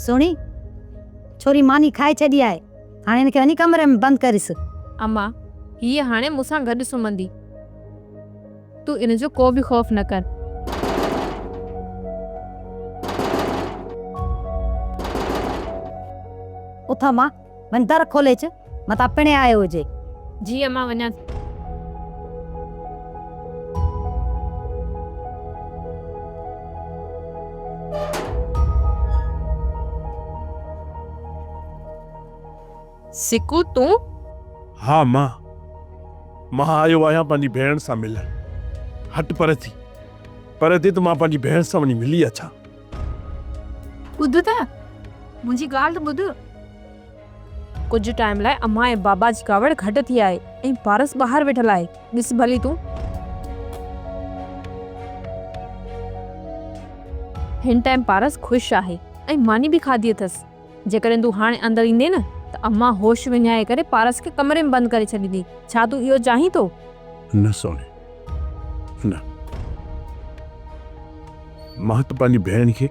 سهڻي، ڇوري ماني کائي ڇڏي آهي، هاڻي هن کي وڃي ڪمري ۾ بند ڪريس. اما، هيء هاڻي مون سان گڏ سمهندي. تون ان جو ڪو به خوف نه ڪر. اٿ اما، وڃ در کولي اچ، متان پڻهين آيو هجي. جي اما، وڃان ٿي. سڪو تون؟ ها مان. مان آيو آهيان پنهنجي ڀيڻ سان ملڻ. هٽ پري ٿي. پري ٿي ته مان پنهنجي ڀيڻ سان وڃي ملي اچان. ٻڌ ته، منهنجي ڳالهه ته ٻڌ. ڪجهه ٽائيم لاء امان ۽ بابا جي ڪاوڙ گهٽ ٿي آهي ۽ پارس ٻاهر ويٺل آهي. ڏس ڀلي تون. هن ٽائيم پارس خوش آهي ۽ ماني به کاڌي اٿس. جيڪڏهن تون هاڻي اندر ايندين نه ته امان هوش وڃائي ڪري پارس کي ڪمري ۾ بند ڪري ڇڏيندي. ڇا تون اهو چاهين ٿو؟ نه سوني، نه. مان ته پنهنجي ڀيڻ کي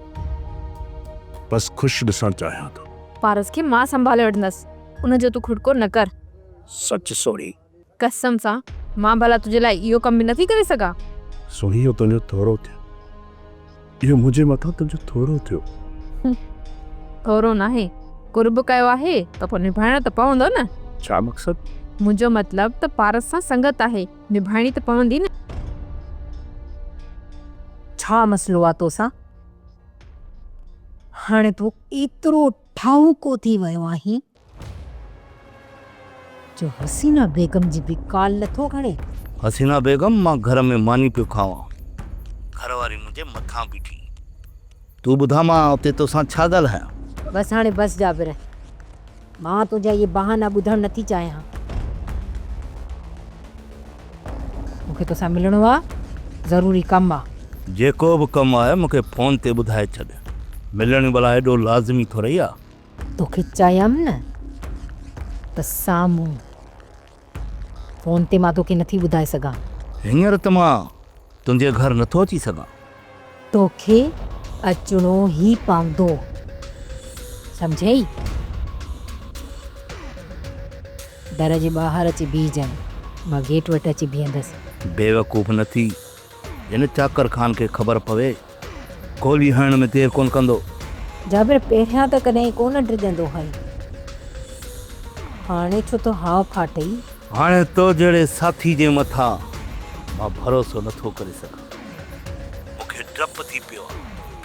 بس خوش ڏسڻ چاهيان ٿو. پارس کي مان سنڀالي وٺندس، ان جو تون کڙڪو نه ڪر. سچ سهڻي. قسم سان، مان ڀلا تنهنجي لاء اهو ڪم به نٿي ڪري سگهان؟ سهڻي اهو تنهنجو ٿورو ٿيو. اهو منهنجي مٿان تنهنجو ٿورو ٿيو. ٿورو ناهي، قرب ڪيو آهي ته پوء نڀائڻو ته پوندو نه. ڇا مقصد؟ منهنجو مطلب ته پارس سان سنگت آهي، نڀائڻي ته پوندي نه. ڇا مسئلو آ توسان؟ هاڻي تون ايترو ٺاهوڪو ٿي ويو آهين جو حسينه بيگم جي به ڪال نٿو کڻين. حسينه بيگم، مان گهر ۾ ماني پيو کاوان. گهر واري منهنجي مٿان بيٺي. تون ٻڌاء مان اتي توسان ڇا ڳالهايان؟ بس هاڻي بس جابر، مان تنهنجا اهي بهانا ٻڌڻ نٿي چاهيان. مون کي توسان ملڻو آ، ضروري ڪم آ. جيڪو به ڪم آهي مون کي فون تي ٻڌائي ڇڏ. ملڻ ڀلا ايڏو لازمي ٿورئي آ. توکي چيم نه ته سامهون فون تي مان توکي نٿي ٻڌائي سگهان. هينئر ته مان تنهنجي گهر نٿو اچي سگهان. توکي اچڻو ئي پوندو. سمجهئي؟ در جي ٻاهر اچي بيهجانء. مان گيٽ وٽ اچي بيهندس. بيوقوف نه ٿي. هن چاڪر خان کي خبر پوي، گولي هڻڻ ۾ دير ڪونه ڪندو. جابر پهريان ته ڪڏهن ڪونه ڊڄندو هئين. هاڻي ڇو ٿو هانء ڦاٽئي؟ هاڻي تو جهڙي ساٿي جي مٿان مان ڀروسو نٿو ڪري سگهان. مون کي ڊپ ٿي پيو آ،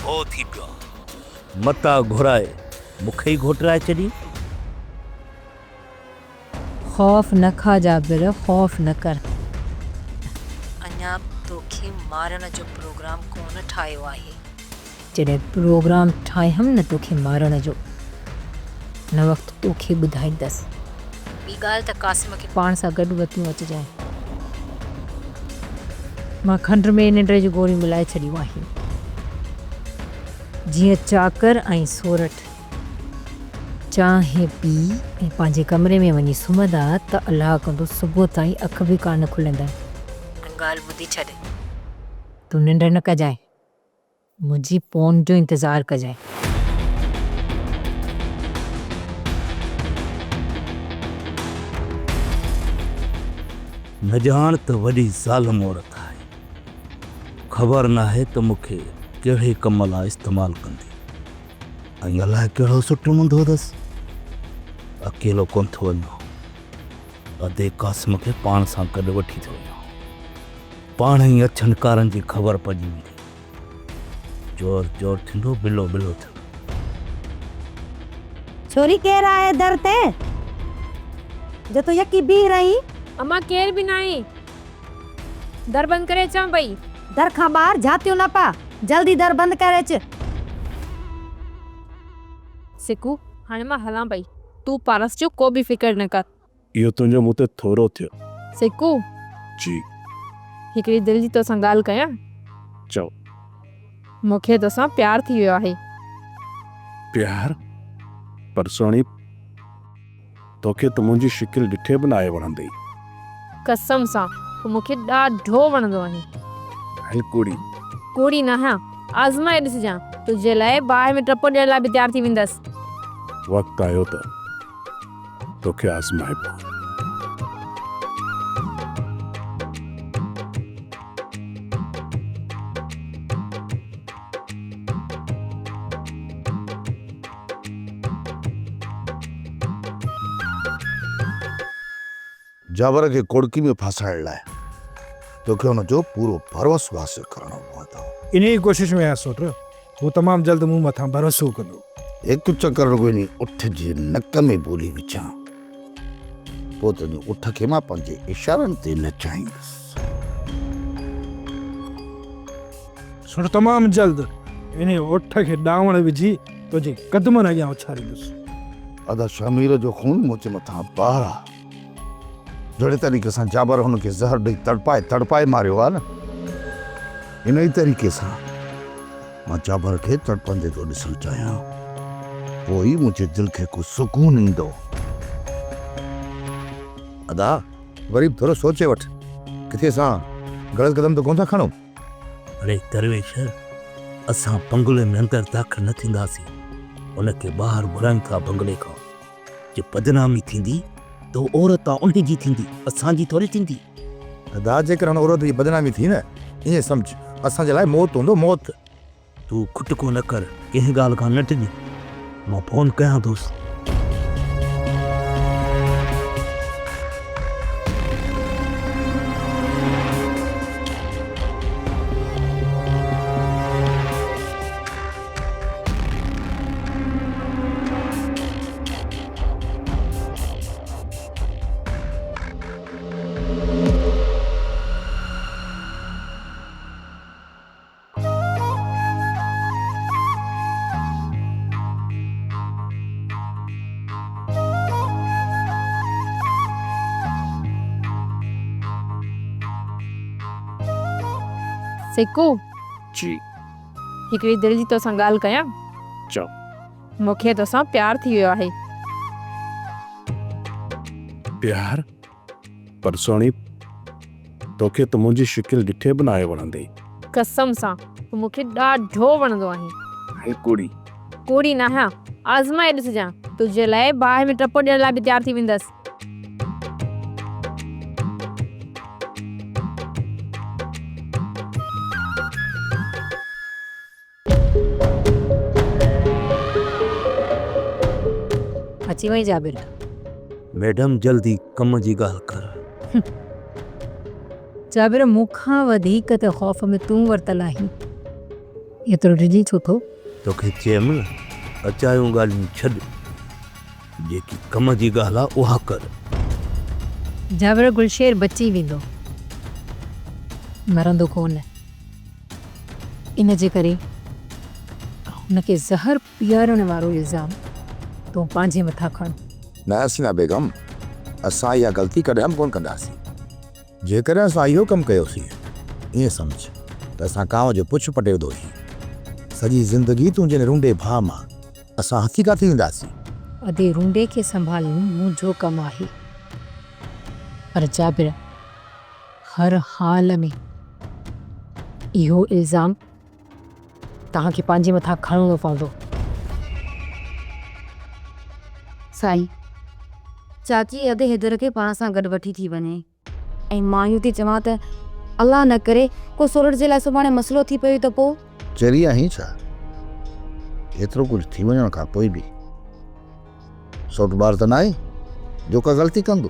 ڀؤ ٿي پيو آ. متان گهرائي مون کي ئي گهوٽرائي ڇڏين. خوف نه کا جابر، خوف نه ڪر. اڃا به توکي مارڻ جو پروگرام ڪونه ٺاهيو آهي. جڏهن پروگرام ٺاهيم نه توکي مارڻ جو، ان وقت توکي ٻڌائيندس. ٻي ڳالهه ته قاسم کي پاڻ سان گڏ وتيون اچجانء. مان کنڊ ۾ ننڊ جون گوريون ملائي ڇڏيون آهن. جيئن چاڪر ۽ سورٺ چانهه پي ۽ پنهنجي ڪمري ۾ وڃي سمهندا ته الله ڪندو صبح تائين اک به ڪانه کلندن. ڳالهه ٻڌي ڇڏ. تون ننڊ نه ڪجانء. منهنجي فون جو انتظار ڪجانء. نه ڄاڻ ته وڏي ظالم عورت آهي. خبر ناهي ته مون کي ڪهڙي ڪم لاء استعمال ڪندي ۽ الائي ڪهڙو سٽ منڌو اٿس. اڪيلو ڪونه ٿو وڃان. ادي قاسم کي پاڻ سان گڏ وٺي ٿو وڃان. پاڻ ئي اڇن ڪارن جي خبر پئجي ويندي. چور چور ٿيندو بلو بلو ٿيندو. ڇوري ڪير آهي در تي جو تون يڪي بيهي رهين؟ امان ڪير به ناهي. در بند ڪري اچان پئي. در کان ٻاهر جهاتيون نه پا. جلدي در بند ڪري اچ. سڪو، هاڻي مان هلان پئي. تون پارس جو ڪو به فڪر نه ڪر. اهو تنهنجو مون تي ٿورو ٿيو. سڪو. جي. هڪڙي دل جي توسان ڳالهه ڪيان؟ چئو. مون کي توسان پيار ٿي ويو آهي. پيار؟ پر سهڻي، توکي ته منهنجي شڪل ڏٺي به ناهي وڻندي. قسم سان، تون مون کي ڏاڍو وڻندو آهين. هل ڪوڙي. ڪوڙي ناهيان، آزمائي ڏسجان. تنهنجي لاء باهه ۾ ٽپو ڏيڻ لاء به تيار ٿي ويندس. وقت آيو ته توکي آزمائبو. جابر کي ڪوڙڪي ۾ ڦاسائڻ لاء توکي ان جو پورو ڀروسو حاصل ڪرڻو پوندو. انهيء ئي ڪوشش ۾ آهيان سوٽ. هو تمام جلد مون مٿان ڀروسو ڪندو. هڪ چڪر رڳو انهي اٺ جي نڪ ۾ ٻولي وجهان، پوء تنهنجي اٺ کي مان پنهنجي اشارن تي نچائيندس. سوٽ تمام جلد انهي اٺ کي ڏانوڻ وجهي تنهنجي قدمن اڳيان اڇاريندس. ادا شهمير جو خون منهنجي مٿان بار آ. جهڙي طريقي سان جابر هن کي زهر ڏئي تڙپائي تڙپائي ماريو آ نه، انهي طريقي سان مان جابر کي تڙپندي ٿو ڏسڻ چاهيان. پوء ئي منهنجي دل کي ڪو سڪون ايندو. ادا وري به ٿورو سوچي وٺ، ڪٿي اسان غلط قدم ته ڪونه ٿا کڻون؟ اڙي درويش! اسان بنگلي ۾ اندر داخل نه ٿينداسين، ان کي ٻاهر گهرائين ٿا بنگلي کان. جي بدنامي ٿيندي ته عورت آ انهي جي ٿيندي، اسان جي ٿوري ٿيندي. ادا جيڪر هن عورت جي بدنامي ٿي نه، ائين سمجهه اسان جي لاء موت هوندو موت. تون کٽڪو نه ڪر، ڪنهن ڳالهه کان نه ڊڄ، مان فون ڪيان ٿوس. سيڪو. جي. هڪڙي دل جي توسان ڳالهه ڪيان؟ چئو. مون کي توسان پيار ٿي ويو آهي. پيار؟ پر سهڻي توکي ته منهنجي شڪل ڏٺي به ناهي وڻندي. قسم سان تون مون کي ڏاڍو وڻندو آهين. هي ڪوڙي. ڪوڙي ناهيان، آزمائي ڏسجان. تنهنجي لاء باهه ۾ ٽپو ڏيڻ لاء به تيار ٿي ويندس. اچي وئين جابر. ميڊم جلدي ڪم جي ڳالهه ڪر. جابر مون کان وڌيڪ ته خوف ۾ تون ورتل آهين. ايترو ڊڄين ڇو ٿو؟ توکي چيم نه اجايون ڳالهيون ڇڏ. جيڪي ڪم جي ڳالهه آ اها ڪر. جابر گلشير بچي ويندو. مرندو ڪونه. ان جي ڪري هن کي زهر پيارڻ وارو الزام تون پنهنجي مٿان کڻ. نه حسينه بيگم، اسان اها غلطي ڪڏهن به ڪونه ڪنداسين. جيڪڏهن اسان اهو ڪم ڪيوسين، ائين سمجهه ته اسان ڪانء جو پڇ پٽي وڌوسين. سڄي زندگي تنهنجي ان رونڊي ڀاء مان اسان هٿيڪا ٿي وينداسين. ادي رونڊي کي سنڀالڻ منهنجو ڪم آهي. پر جابر! هر حال ۾ اهو الزام توهان کي پنهنجي مٿان کڻڻو پوندو. سائين، چاچي ادي حيدر کي پاڻ سان گڏ وٺي ٿي وڃي ۽ مان اهو ٿي چوان ته الله نه ڪري ڪو سورٺ جي لاء سڀاڻي مسئلو ٿي پيو ته پوء؟ چري آهين ڇا؟ ايترو ڪجهه ٿي وڃڻ کان پوء به سوٽ ٻار ته ناهي جو ڪا غلطي ڪندو.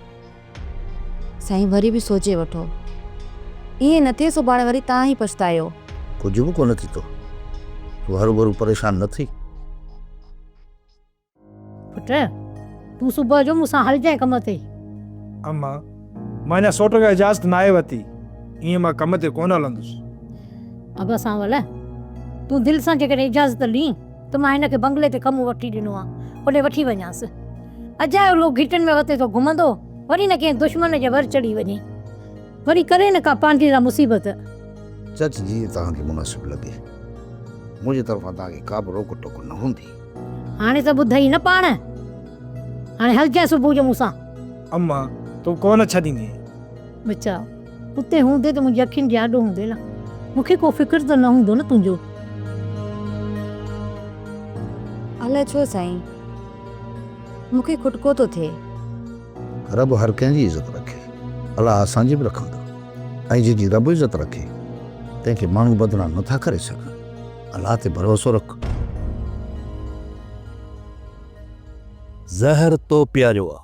سائين وري به سوچي وٺو. ائين نه ٿئي سڀاڻي وري توهان ئي پڇتايو. ڪجهه به ڪونه ٿيندو. تون هروڀرو پريشان نه ٿي. پٽ تون صبح جو مون سان هلجانء ڪم تي. اما، مان اڃا سوٽ کان اجازت ناهي ورتي. ائين مان ڪم تي ڪونه هلندس. ابا سانول، تون دل سان جيڪڏهن اجازت ڏين ته مان هن کي بنگلي تي ڪم وٺي ڏنو آ، اوڏي وٺي وڃانس. اجايو لوڪ گهٽين ۾ وتي ٿو گهمندو، وري نه ڪنهن دشمن جي ور چڙهي وڃي. وري ڪري نه ڪا پنهنجي لاء مصيبت. چچ جيئن توهان کي مناسب لڳي. منهنجي طرفان توهان کي ڪا به روڪ ٽوڪ نه هوندي. هاڻي ته ٻڌئي نه پاڻ. هاڻي هلجانء صبح جو مون سان. اما، تون ڪونه ڇڏيندين. ٻچا، اتي هوندي ته منهنجي اکين جي آڏو هوندي نه. مون کي ڪو فڪر ته نه هوندو نه تنهنجو. الائي ڇو سائين مون کي کٽڪو ٿو ٿئي. رب هر ڪنهن جي عزت رکي. الله اسان جي به رکندو ۽ جنهن جي رب عزت رکي تنهن کي ماڻهو بدنام نه ٿا ڪري سگهن. الله تي ڀروسو رک. زهر تو پياريو آ.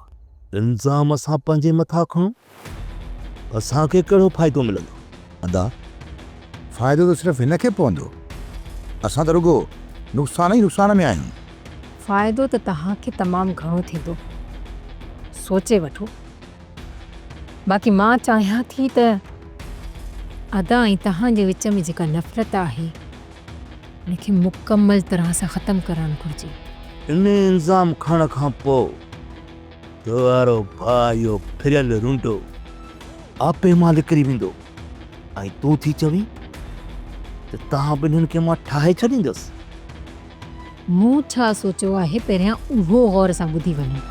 الزام اسان پنهنجي مٿان کڻون اسان کي ڪهڙو فائدو ملندو؟ ادا فائدو ته صرف هن کي پوندو، اسان ته رڳو نقصان ئي نقصان ۾ آهيون. فائدو ته توهان کي تمام گهڻو ٿيندو، سوچي وٺو. باقي مان چاهيان ٿي ته ادا ۽ توهان جي وچ ۾ جيڪا نفرت آهي، ان کي مڪمل طرح سان ختم ڪرڻ گهرجي. ان الزام کڻڻ کان پوء تو وارو ڀاء اهو ڦريل رونڊو آپي مان نڪري ويندو ۽ تون ٿي چوين ته توهان ٻنهين کي مان ٺاهي ڇڏيندس. مون ڇا سوچيو آهي پهريان اهو غور سان ٻڌي وڃو.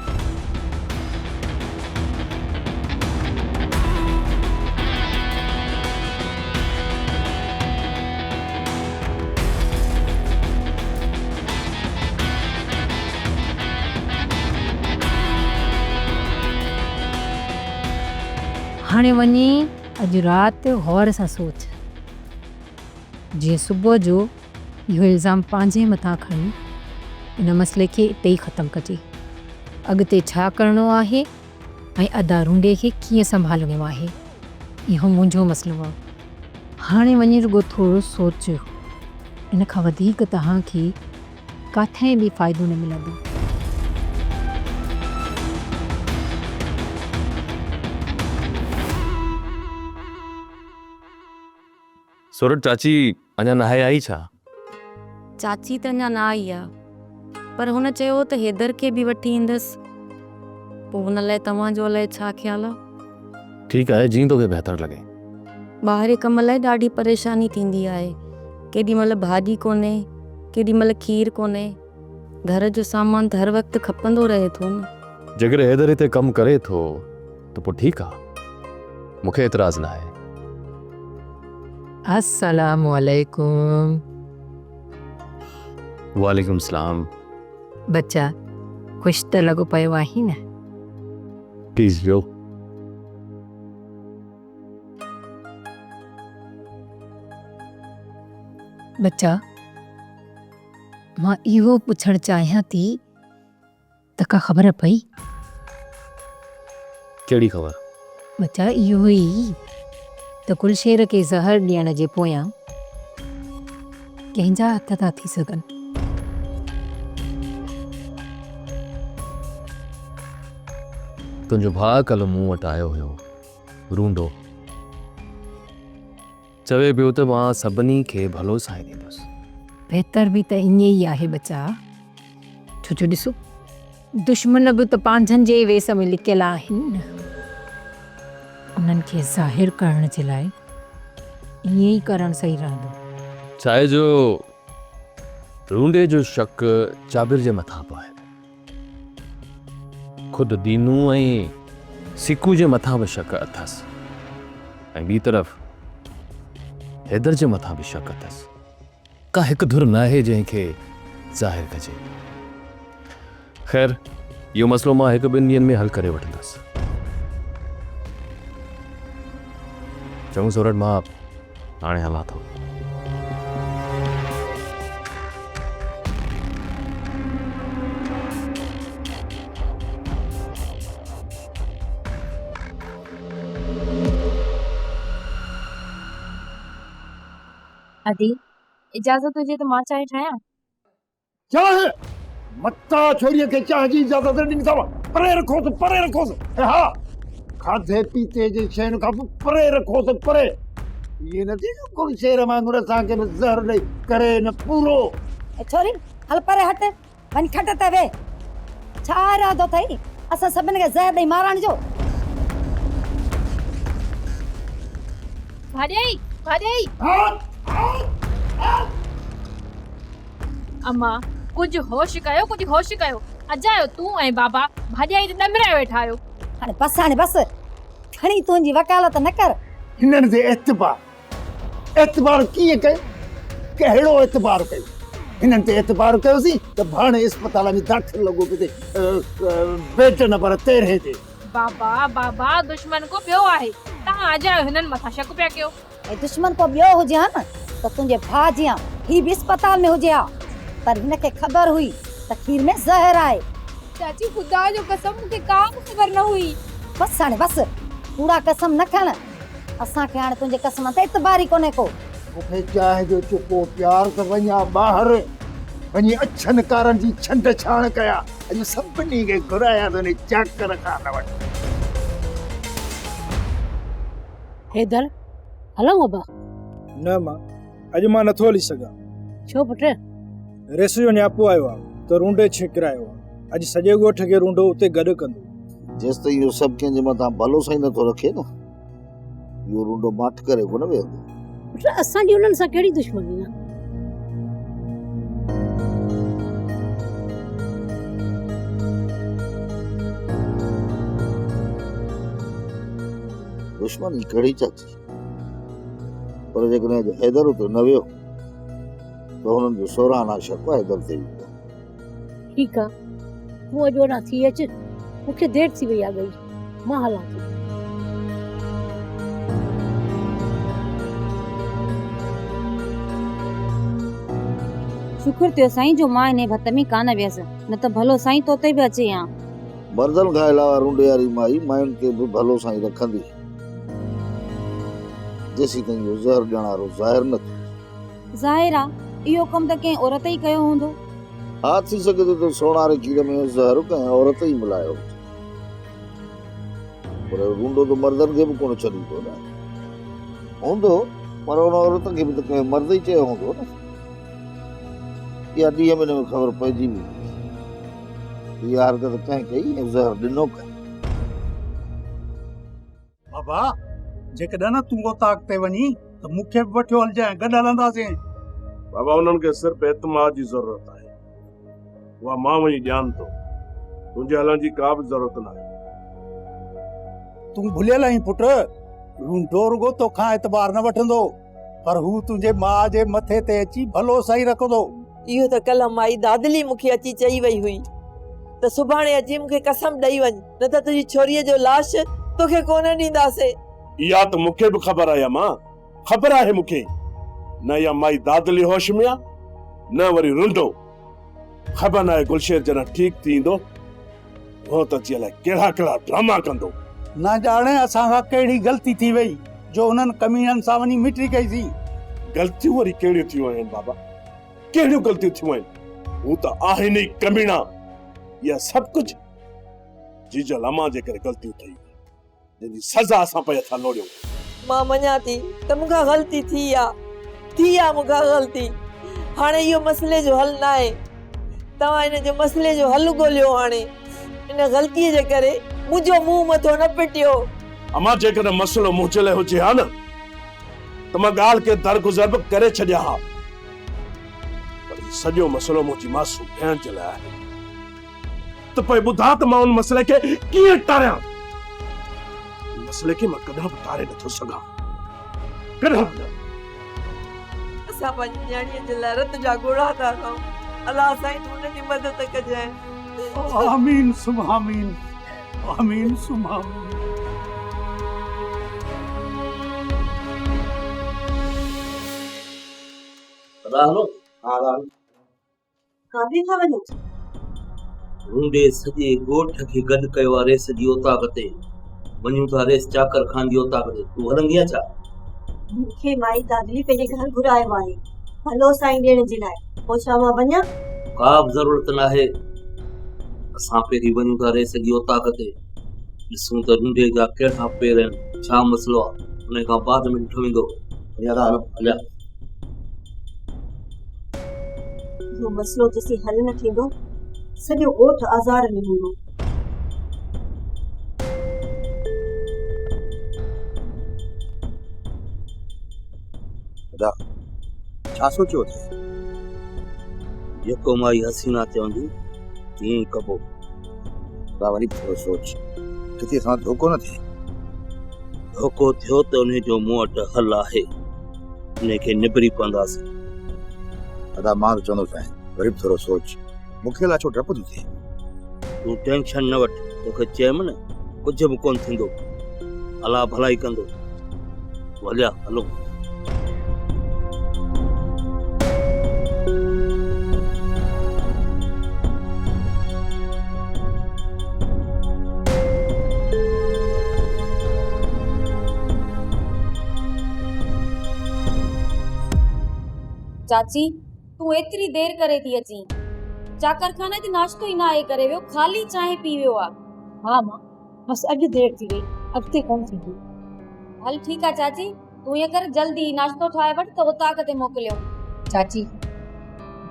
هاڻي وڃي اڄ رات غور سان سوچ، جيئن صبح جو اهو الزام پنهنجي مٿان کڻي ان مسئلي کي اتي ئي ختم ڪجي. اڳتي ڇا ڪرڻو آهي ۽ ادا رونڊي کي ڪيئن سنڀالڻو آهي، اهو منهنجو مسئلو آهي. هاڻي وڃي رڳو ٿورو سوچ، ان کان وڌيڪ توهان کي ڪاٿئين به فائدو نه ملندو. سورٺ چاچي اڃا ناهي آئي ڇا؟ چاچي ته اڃا نه آئي آ پر هن چيو هو ته حيدر کي به وٺي ايندس پوء ان لاء توهان جو الائي ڇا خيال آ؟ ٺيڪ آهي جيئن توکي بهتر لڳي. ٻاهرين ڪم لاء ڏاڍي پريشاني ٿيندي آهي ڪيڏي مهل ڀاڄي ڪونهي ڪيڏي مهل کير ڪونهي گهر جو سامان ته هر وقت کپندو رهي ٿو نه. جيڪڏهن حيدر هتي ڪم ڪري ٿو ته پوء ٺيڪ آ مون کي اعتراض ناهي. السلام عليڪم. وعليڪم السلام. ٻچا خوش ته لڳو پيو آهين نه. پليز ويو. ٻچا مان اهو پڇڻ چاهيان ٿي ته ڪا خبر پئي؟ ڪهڙي خبر؟ ٻچا اهو ئي ته گلشير کي زهر ڏيڻ جي پويان ڪنهن جا هٿ ٿا ٿي سگهن؟ تنهنجو ڀاء ڪلهه مون وٽ آيو هيو. رونڊو چوي پيو ته مان سڀني کي ڀلو سائين ڏيندس. بهتر به ته ائين ئي آهي ٻچا. ڇو جو ڏسو دشمن به ته پنهنجن جي ئي ويس ۾ لڪيل آهن نه. انهن کي ظاهر ڪرڻ جي لاء ائين ئي ڪرڻ صحيح رهندو. ڇاهي جو رونڊي جو شڪ جابر جي مٿان به آهي. خود دينو ۽ سيڪو جي مٿان به شڪ اٿس ۽ ٻي طرف حيدر جي مٿان به شڪ اٿس. ڪا هڪ ڌر ناهي جنهن کي ظاهر ڪجي. خير اهو مسئلو مان هڪ ٻن ڏينهن ۾ حل ڪري وٺندس. چڱو سورٺ مان هاڻي هلان ٿو. ادي اجازت هجي ته مان چانهه ٺاهيان؟ چانهه! متان ڇوريء کي چانهه جي اجازت نه ڏني اٿو. پري رکوس، پري رکوس ۽ ها کاڌي پيتي جي شين کان به پري رکوس، پري. ائين نه ٿئي جو گل شير وانگر اسان کي به زهر ڏئي ڪري نه پورو. اي ڇوري، هل پري هٽ، وڃ کٽ تي ويهه. ڇا ارادو اٿئي اسان سڀني کي زهر ڏئي مارڻ جو؟ ڀاڄائي! ڀاڄائي! اما، ڪجهه هوش ڪيو، ڪجهه هوش ڪيو. اجايو تون ۽ بابا ڀاڄائي تي ڏمرايو ويٺا آهيو. هاڻي بس، هاڻي بس. کڻي تنهنجي وڪالت نه ڪر. هنن تي اعتبار، اعتبار ڪيئن ڪيو؟ ڪهڙو اعتبار ڪيو؟ هنن تي اعتبار ڪيوسين ته ڀاڻي اسپتال ۾ داخل لڳو پيو اٿئي بيڊ نمبر تيرهين تي. بابا بابا دشمن ڪو ٻيو آهي، توهان اجايو هنن مٿان شڪ پيا ڪيو. ۽ دشمن ڪو ٻيو هجي ها نه ته تنهنجي ڀاء جيان هي به اسپتال ۾ هجي ها، پر هن کي خبر هئي ته کير ۾ زهر آهي. چاچي خدا جو قسم مون کي ڪا به خبر نه هئي. بس هاڻي بس، ڪوڙا قسم نه کڻ. اسان کي هاڻي تنهنجي قسمن تي اعتبار ئي ڪونهي ڪو. مون کي چانهه جو چڪو پيار ته وڃان ٻاهر وڃي اڇن ڪارن جي ڇنڊ ڇاڻ ڪيان. اڄ سڀني کي گهرايان ٿو انهي چاڪر خان وٽ. حيدر، هلون ابا؟ نه مان، اڄ مان نٿو هلي سگهان. ڇو پٽ؟ ريس جو نياپو آيو آ ته رونڊي ڇڪرايو آ. اڄ سڄي ڳوٺ کي رونڊو اتي گڏ ڪندو. جيستائين اهو سڀ ڪنهن جي مٿان ڀلو سائين نٿو رکي نه، اهو رونڊو ماٺ ڪري ڪونه ويهندو. پٽ اسان جي انهن سان ڪهڙي دشمني آ؟ دشمني ڪهڙي چاچي، پر جيڪڏهن اڄ حيدر اتي نه ويو ته هنن جو سورانا شڪ حيدر تي ويندو. ٺيڪ آ، تون اڄ اوڏانهن ٿي اچ، مون کي دير ٿي وئي آ ڳئي، مان هلان ٿي. شڪر ٿيو سائين جو مان انهي ڀت ۾ ڪانه ويس، نه ته ڀلو سائين توتي به اچي هان. مردن کان علاوه رونڊي واري مائي ماين کي به ڀلو سائين رکندي، جيسيتائين اهو زهر ڏيڻ وارو ظاهر نه ٿئي. ظاهر آ اهو ڪم ته ڪنهن عورت ئي ڪيو هوندو. ها ٿي سگهي ٿو ته سوڻاري کير ۾ اهو زهر ڪنهن عورت ئي ملايو هجي. پر اهو رونڊو ته مردن کي به ڪونه ڇڏيندو نه. هوندو پر ان عورت کي به ته ڪنهن مرد ئي چيو هوندو نه. اها ڏينهن ٻن ۾ خبر پئجي ويندي ته اها حرڪت ڪنهن ڪئي ۽ زهر ڏنو ڪنهن. بابا، جيڪڏهن نه تون اوطاق تي وڃين ته مون کي به وٺيو هلجانء، گڏ هلنداسين. بابا، انهن کي صرف اعتماد جي ضرورت آهي. اها مان وڃي ڏيان ٿو. تنهنجي هلڻ جي ڪا به ضرورت ناهي. تون ڀليل آهين پٽ. رونڊو رڳو توکان اعتبار نه وٺندو، پر هو تنهنجي ماء جي مٿي تي اچي ڀلو سهي رکندو. اهو ته ڪلهه مائي دادلي مون کي اچي چئي وئي هئي ته سڀاڻي اچي مون کي قسم ڏئي وڃ. نه ته تنهنجي ڇوريء جو لاش توکي ڪونه ڏينداسين. اها ته مون کي به خبر آهي امان، خبر آهي مون کي. نه اها مائي دادلي هوش ۾ آ، نه وري رنڊو. خبر ناهي گلشير جڏهن ٺيڪ ٿي ايندو، اهو ته اچي الائي ڪهڙا ڪهڙا ڊراما ڪندو. نه ڄاڻي اسان کان ڪهڙي غلطي ٿي وئي جو انهن ڪميڻن سان وڃي مٽي ڪئي سين. غلطيون وري ڪهڙيون ٿيون آهن بابا، ڪهڙيون غلطيون ٿيون آهن؟ هو ته آهن ئي ڪميڻا. اها سڀ ڪجهه جيجل امان جي ڪري غلطيون ٿئي جنهن جي سزا اسان پئي هٿان لوڙيون. مان مڃان ٿي ته مون کان غلطي ٿي آ، ٿي آ مون کان غلطي. هاڻي اهو مسئلي جو حل ناهي. توهان ان جو مسئلي جو حل ڳوليو هاڻي. ان غلطيء جي ڪري منهنجو منهن مٿو نه پٽيو. امان جيڪڏهن مسئلو منهنجي لاء هجي ها نه ته مان ڳالهه کي درگذر به ڪري ڇڏيان ها پر هي سڄو مسئلو منهنجي معصوم ڀيڻ جي لاء آهي. ته پوء ٻڌاء ته مان ان مسئلي کي ڪيئن ٽاريان؟ ان مسئلي کي مان ڪڏهن به ٽاري نٿو سگهان. ڪڏهن به نه. اسان پنهنجي نياڻيء جي لاء رت جا ڳوڙها ٿا کائون. الله سائين تون هن جي مدد ڪجانء. آمين ثم آمين آمين ثم آمين. ادا هلو. ها ادا هلو. ڪاڏي ٿا وڃو؟ رونڊي سڄي ڳوٺ کي گڏ ڪيو آ ريس جي اوطاق تي. وڃون ٿا ريس چاڪر خان جي اوطاق تي. تون هلندينء ڇا؟ مون کي مائي دادلي پنهنجي گهر گهرايو آهي، ڀلو سائين ڏيڻ جي لاء. پوء ڇا مان وڃان؟ ڪا به ضرورت ناهي. اسان پهرين وڃون ٿا ريس جي اوطاق تي. ڏسون ته رونڊي جا ڪهڙا پير آهن، ڇا مسئلو آ. انهيء کان بعد ۾ ڏٺو ويندو. هليا. اهو مسئلو جيسين حل نه ٿيندو سڄو ڳوٺ آزار ۾ هوندو. ادا ڇا سوچيو اٿئي؟ جيڪو مائي حسينا چوندي تيئن ئي ڪبو. ادا وري به ٿورو سوچ، ڪٿي اسان سان ڌوڪو نه ٿئي. ڌوڪو ٿيو ته انهي جو مون وٽ حل آهي. انهي کي نبري پونداسين. ادا مان ته چوندو سانء وري به ٿورو سوچ. مون کي الاء ڇو ڊپ ٿو ٿئي. تون ٽينشن نه وٺ، توکي چيم نه ڪجهه به ڪونه ٿيندو. الله ڀلائي ڪندو. تون هليا هلون. چاچي تون ايتري دير ڪري ٿي اچين. چاڪر خان اڄ ناشتو ئي ناهي ڪري ويو خالي چانهه پي ويو آ. ها مان بس اڄ دير ٿي وئي اڳتي ڪونه ٿيندي. هل ٺيڪ آ چاچي تون ائين ڪر جلدي ناشتو ٺاهي وٺ ته اوطاق تي موڪليون. چاچي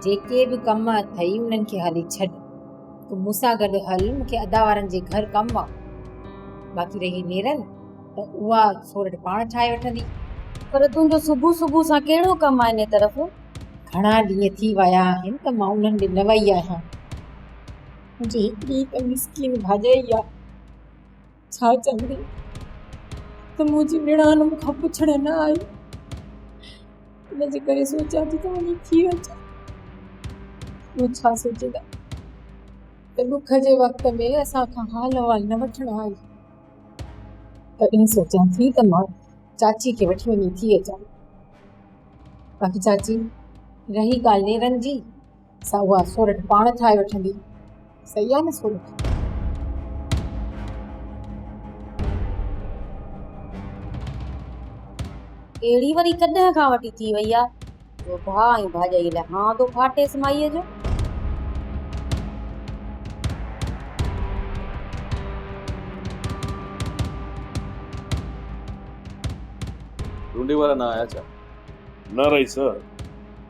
جيڪي به ڪم اٿئي انهن کي هالي ڇڏ تون مون سان گڏ هل مون کي ادا وارن جي گهر ڪم آ باقي رهي نيرن ته اها سورٺ پاڻ ٺاهي وٺندي. پر تنهنجو صبح صبح سان ڪهڙو ڪم آ انهي طرف؟ گهڻا ڏينهن ٿي ويا آهن ته مان انهن ڏي نه وئي آهيان. منهنجي هڪڙي ته مسڪين ڀاڄائي آ، ڇا چوندي ته منهنجي نڻان مون کان پڇڻ نه آئي. ان جي ڪري سوچيان ٿي ته وڃي ٿي اچان. تون ڇا سوچيندا ته ڏک جي وقت ۾ اسان کان حال احوال نه وٺڻ آئي. تڏهن سوچيان ٿي ته مان چاچي کي وٺي وڃي ٿي اچان. باقي چاچي رهي ڳالهه نيرن جي سا اها سورٺ پاڻ ٺاهي وٺندي. صحيح آهي نه سورٺ؟ اهڙي وري ڪڏهن کان وٺي ٿي وئي آ جو ڀاء ۽ ڀاڄائي لاء هانء ٿو ڦاٽيس مائيء جو. ڍونڍي وارا نه آيا ڇا؟ نه رئيس،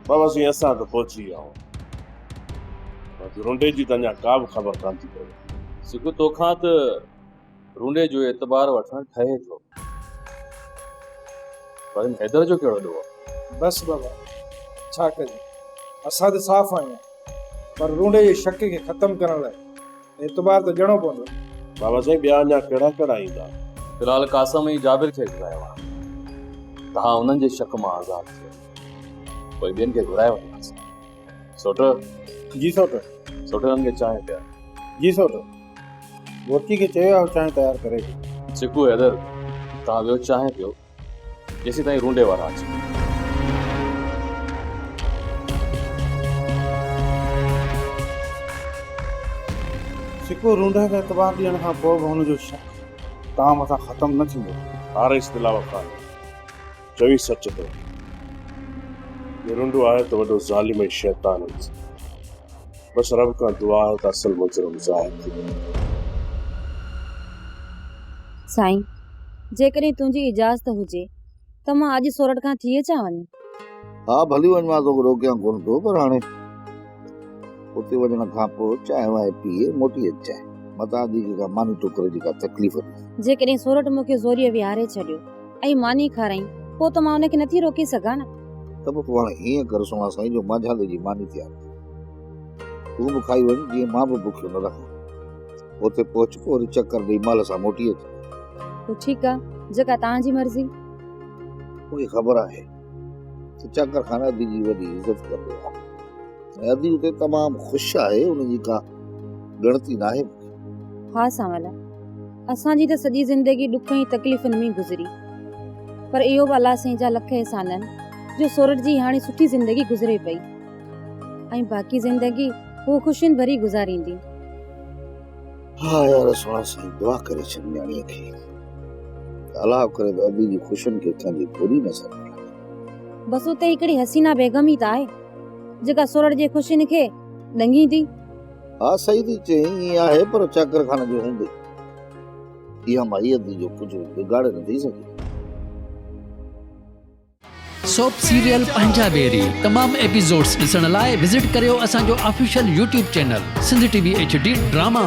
بابا سائين اسان ته پهچي ويا آهيون، باقي رونڊي جي ته اڃا ڪا به خبر ڪانه ٿي پوي. سگهو توکان ته رونڊي جو اعتبار وٺڻ ٺهي ٿو، پر هن حيدر جو ڪهڙو ڏوهه؟ بس بابا ڇا ڪجي، اسان ته صاف آهيون، پر رونڊي جي شڪ کي ختم ڪرڻ لاء اعتبار ته ڏيڻو پوندو. بابا سائين ٻيا اڃا ڪهڙا ڪهڙا ايندا؟ في الحال قاسم ۽ جابر کي گهرايو آهي. توهان انهن جي شڪ مان آزاد ٿيو. پوء ٻين کي گهرائي وٺنداسين. سوٽ. جي سوٽ. سوٽ انهن کي چانهه پيار. جي سوٽ. بورچي کي چيو آهي هو چانهه تيار ڪري ٿو. سڪو حيدر توهان ويو چانهه پيو. جيسين تائين رونڊي وارا اچن. سڪو رونڊي کي اعتبار ڏيڻ کان پوء به هن جو شڪ توهان مٿان ختم نه ٿيندو. آريس دلاور خان چوين سچ ٿو. هي رونڊو آهي ته وڏو ظالم ۽ شيطان انسان. بس رب کان دعا آهي ته اصل مجرم ظاهر ٿي وڃي. سائين جيڪڏهن تنهنجي اجازت هجي ته مان اڄ سورٺ کان ٿي اچان وڃي. ها ڀلي وڃ مان توکي روڪيان ڪونه ٿو پر هاڻي اتي وڃڻ کان پوء چانهه وانهه پي موٽي اچجانء متان ادي کي ڪا ماني ٽڪر جي ڪا تڪليف ٿئي. جيڪڏهن سورٺ مون کي زوريء ويهاري ڇڏيو ۽ ماني کارائين پوء ته مان ان کي نٿي روڪي سگهان نه. ته پوء تون هاڻي ائين ڪر سهڻا سائين جو مانجهاندي جي ماني تيار ڪر تون به کائي وڃ جيئن مان به بکيو نه رهان. اتي پهچ پوء وري چڪر ڏئي مهل سان موٽي اچ. پوء ٺيڪ آ، جيڪا توهان جي مرضي. مون کي خبر آهي ته چاڪر خان ادي جي وڏي عزت ڪندو آهي ۽ ادي اتي تمام خوش آهي، ان جي ڪا ڳڻتي ناهي مون کي. ها سانول، اسان جي ته سڄي زندگي ڏک ۽ تڪليفن ۾ گذري، پر اهو به الله سائين جا لک احسان آهن جو سورٺ جي هاڻي سٺي زندگي گذري پئي ۽ باقي زندگي هوء خوشين ڀري گذاريندي. ها يار سهڻا سائين دعا ڪري ڇڏ نياڻيء کي ته الله ڪري ته ادي جي خوشين کي ڪنهن جي بري نظر نه لڳي. بس اتي هڪڙي حسينا بيگم ئي ته آهي جيڪا سورٺ جي خوشين کي ڏنگيندي. ها صحيح ٿي چئين ائين آهي پر چاڪر خان جي هوندي اها مائي ادي جو ڪجهه به بگاڙي نه ٿي سگهي. سوپ سيريل پنهنجا ويري تمام ايپيسوڊس ڏسڻ لاء وزٽ ڪريو اسان جو official YouTube channel Sindh T V H D drama.